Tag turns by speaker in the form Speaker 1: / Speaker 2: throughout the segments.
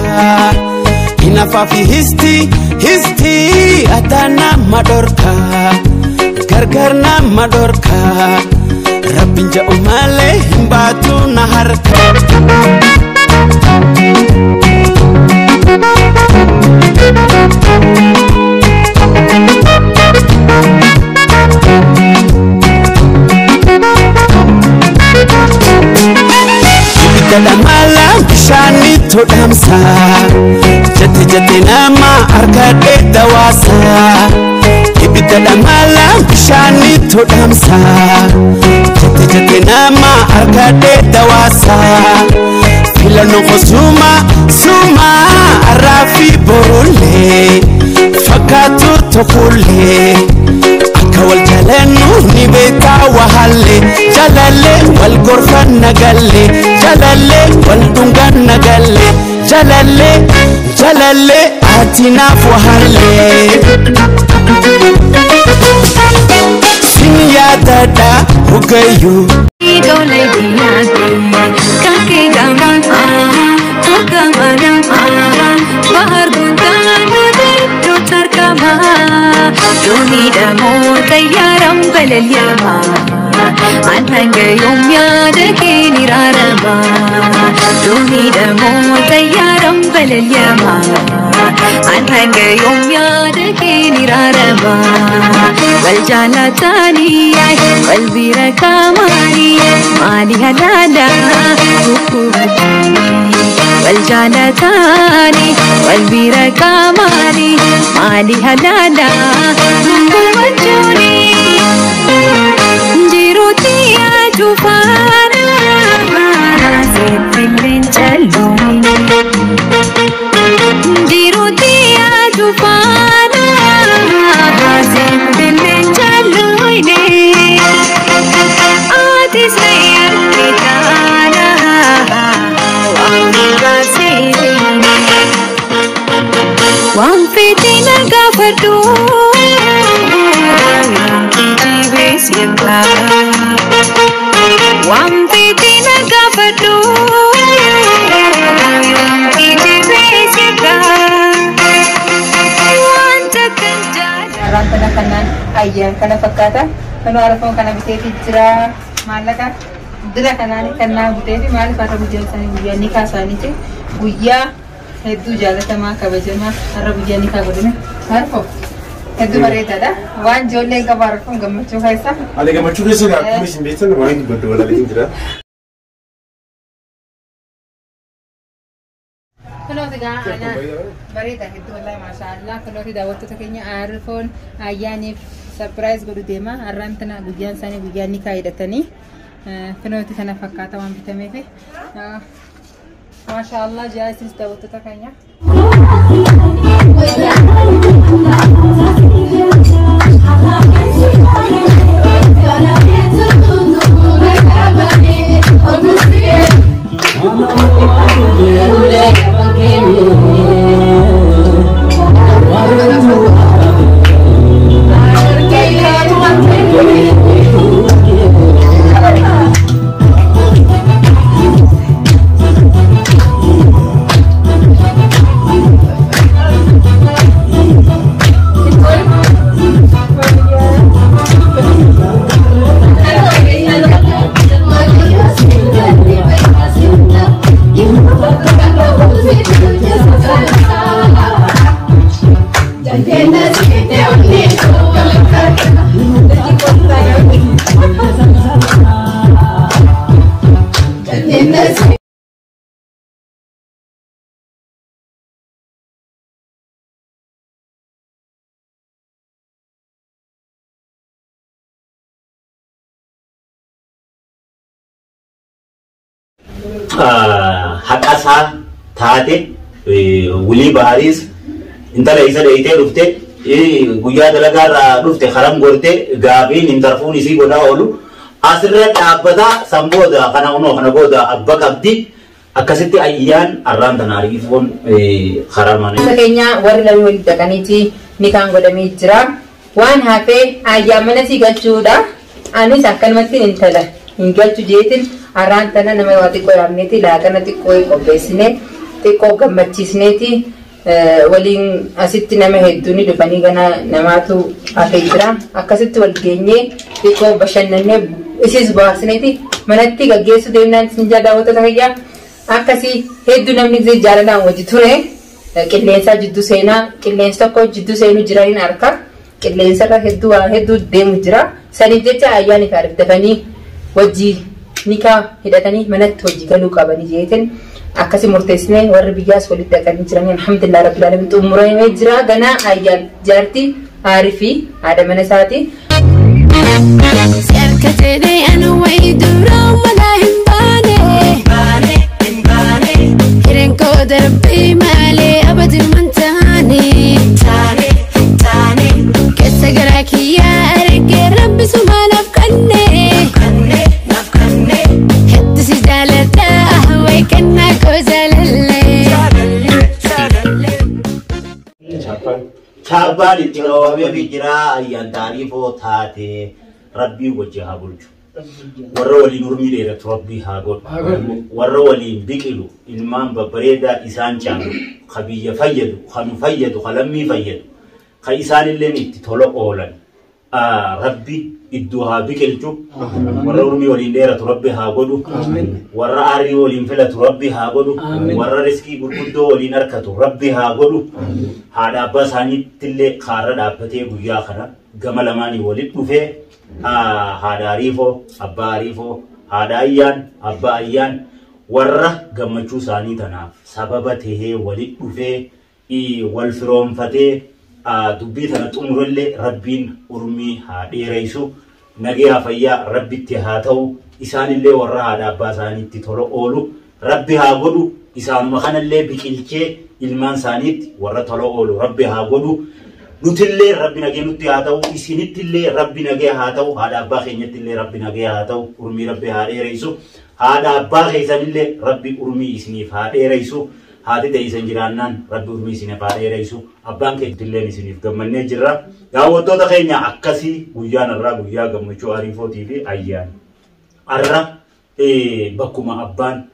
Speaker 1: dhorka Hinafaafi histi histi adda nama dhorka Gargar nama dhorka Rabbiin ja'u malee hin baatu na harka. Ibidda mala bishaanitu dhaamsa Jette jette nama harkadhee dawaasa Ibidda mala bishaanitu dhaamsa Jette jette nama harkadhee dawaasa Filannoo koo suma suma arraa fi borullee fakkaatu tokkollee Akka wal jaalannu ni beektaa wahallee Jaalallee wal gorfanna galle Jaalallee wal dhunganna galle Jaalallee jaalallee ati naaf wahallee Sin yaadadha hugayyuu.
Speaker 2: والجالتاني والبركة مالي مالي هلالا وجوني جيروتي يا جفانا زيت اللي جلوني جيروتي يا جفانا زيت اللي جلوني آتي سير كتانا Waan feetiin gaafadhu waan feetiin gaafadhu
Speaker 3: Arraan tana kanaan ayyaan kana fakkaata. Kanoo arfoon kana biteefi jira maallaqa dira kanaan kan naa biteefi maaliif har'a guyyaa isaanii guyyaa nikaa isaaniiti guyyaa hedduu jaalatamaa kabajamaa har'a guyyaa nikaa godhame arfoo hedduu bareedaadha waan ijoolleen qabu arfoon gammachuu keessa.
Speaker 4: Ani gammachuu keessa akkuma isin beektan waan dubbadhu walaalee jira.
Speaker 3: Kunooti gaa ana bareeda hedduu wallahi maashaallah kunooti daawwattoota keenya arfoon ayyaaniif sarpiraayiz godhu deema har'aan tana guyyaan isaanii guyyaa nikaa hidhatanii kunooti kana fakkaata waan bitameef maashaallah jaa isinis daawwattoota keenya.
Speaker 5: Haqa isaa taate wulii bahariis intala isa dheeyitee dhufte guyyaa dalagaarraa dhufte haram gorte gaafiin intarfuun isii godhaa oolu asirra dhaabbataa san booda kana kunoo kana booda abba qabdi akkasitti ayyaan arraan tana ariifoon karaa mana.
Speaker 3: Keenya warri lamii walitti dhaqaniiti nikaan godhamee jira. Waan hafee ayyaan mana sii galchuudha. Anis akkanumatti intala hin galchu jeetin arraan tana nama waa xiqqoo yaamneeti laaqana xiqqoo qopheessine Xiqqoo gammachiisneeti waliin asitti nama hedduun dhufanii gana namaatu hafee jira. Akkasitti wal geenyee xiqqoo bashannannee isis bohaarsineeti manatti gaggeessuu deemnaan isin jaa daawwattoota kiyya. Akkasii hedduu namni jaalalaan wajji ture qilleensaa jidduu seenaa qilleensi tokko jidduu seenuu jiraniin harka qilleensarra hedduu waa hedduu deemu jira. Saniif jecha ayyaani taariif dafanii wajji nikaa hidhatanii manatti hojii galuu qabanii jeetin akkasi murteessinee warri biyyaas walitti dhaqanii jiranii alhamdulillah rabbil alamin xumuramee jira ganaa ayyaan jaartii aarii fi haadha mana isaati.
Speaker 2: Serka jedhee anu wayii dura mana hin baane. Hireen koo darbee malee abadii man taane. Keessa garaa kiyyaa argee rabbisuma naaf kanne. Hedduu si jaaladha wayi kennaa koo jaalallee.
Speaker 5: Chaappaan itti qabamee jira ayyaan taariifoo taate rabbii wajji haa bulchu. Warra waliin urmii dheeratu rabbii haa godhu. Warra waliin biqilu ilmaan babbareedaa isaan caalu ka biyya fayyadu, ka nu fayyadu, ka lammii fayyadu, ka isaanillee itti tola oolan. Rabbi iddoo haa biqilchu. Warra urmii waliin dheeratu rabbi haa godhu. Warra aarii waliin filatu rabbi haa godhu. Warra riskii gurguddoo waliin argatu rabbi haa godhu. Haadha abbaa isaaniittillee kaarra dhaabbatee guyyaa kana gama lamaanii walitti dhufee haadha ariifoo, abbaa ariifoo, haadha ayyaan, abbaa ayyaan warra gammachuu isaanii tanaaf sababa tahee walitti dhufee wal firoonfatee dubbii tana xumurallee rabbiin urmii haa dheereysu. Nagayaa fayyaa rabbitti haa ta'u. Isaanillee warra haadha abbaa isaaniitti tola oolu rabbi haa godhu. Isaanuma kanallee biqilchee ilmaan isaaniitti warra tola oolu rabbi haa godhu. Nutillee rabbi nagee nutti haa ta'u. Isinittillee rabbi nagee haa ta'u. Haadha abbaa keenyattillee rabbi nagee haa ta'u. Urmii rabbi haa dheereysu. Haadha abbaa keessanillee rabbi urmii isiniif haa dheereysu. Haati ta'e isin jiraannaan rabbi urmii isiniif haa dheereysu. Abbaan keetillee isiniif gammannee jirra. Daawwattoota keenya akkasii guyyaan irraa guyyaa gammachuu ariifootii fi ayyaan. Har'a bakkuma abbaan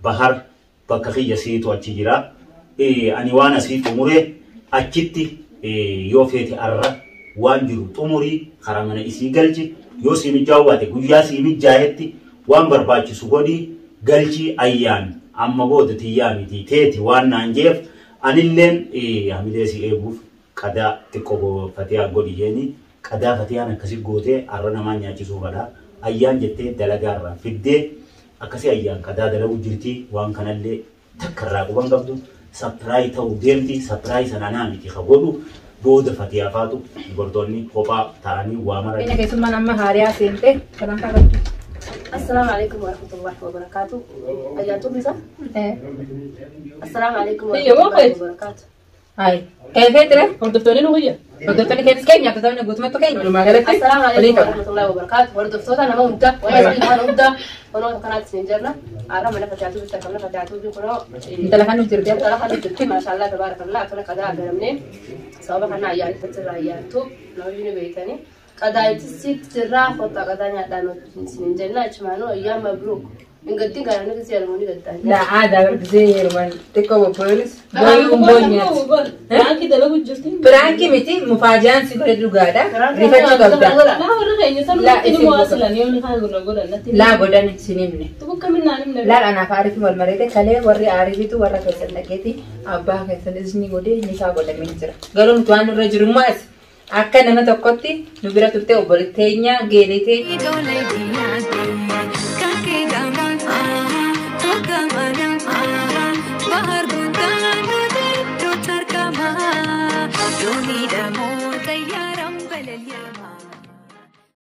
Speaker 5: bahar bakka kiyya siitu achi jira. Ani waan asii xumuree achitti yoo feete har'a waan jiru xumurii karaa mana isii galchi yoo sii mijaa'uu baate guyyaa sii mijaa'etti waan barbaachisu godhii galchi ayyaan amma booda tiyyaa miti teeti waan naan jeef anilleen hamilee si eeguuf qadaa xiqqoo fatiyaan godhi jeeni qadaa fatiyaan akkasi gootee har'a namaa nyaachisuu fadha ayyaan jettee dalagaarraa fiddee akkasi ayyaan qadaa dalagu jirti waan kanallee takka irraa quban qabdu sapiraayii ta'uu deemti sapiraayii sana naa miti ka godhu booda fatiyaa faatu dubartoonni kophaa ta'anii waa mara.
Speaker 3: Keenya keessummaan amma haariyaa seente sagantaa qabdu.
Speaker 6: السلام عليكم ورحمة الله وبركاته. أجاتو بيسا؟ السلام عليكم ورحمة الله وبركاته.
Speaker 3: Hai. Keefee ture?
Speaker 6: Hordoftoonni nu guyya.
Speaker 3: Hordoftoonni keenyas keenya hordoftoonni guutummaatti keenya walumaa galatti.
Speaker 6: السلام عليكم ورحمة الله وبركاته. Hordoftoota nama hundaa warra nama hundaa kunoo kanaatti isin jirra. Har'a mana facaasuu bitta kamna facaasuu bi kunoo
Speaker 3: Intala kan nuuf jirti.
Speaker 6: Intala kan nuuf jirti maashaallah tabaarakallah akkana qadaa agaramne sababa kana ayyaanni irraa ayyaantu nama ni beeytanii. Qadaa itti jirra kottaa qadaa nyaadhaan isin jenna achumaanuu ayyaan mabruuk. Ingaddi kana nuti si armoonni gaddaa.
Speaker 3: La aadaa gisee yeroo xiqqoo bobboonis booyuun boonyaati.
Speaker 7: Biraanki dalagu jirti.
Speaker 3: Biraanki miti mufaajaan si godhe dhugaadha. Rifachuu qabda.
Speaker 7: Laa warra keenya san
Speaker 3: Laa
Speaker 7: nutti
Speaker 3: isin
Speaker 7: ni waasilan yoo ni haa godhan godhan natti.
Speaker 3: Laa godhan sin himne.
Speaker 7: Tukka minnaan himne.
Speaker 3: Laal anaaf aarifi wal mareete kalee warri aarifitu warra keessan dhaqeeti abbaa keessan isni godhee ni isaa godhamee jira. Garuu nuti waan nurra jiru immoo as akka nama tokkotti nu bira turte obboleetteenya geelitee.
Speaker 2: Doonii dhamoo xayyaaran balali'amaa.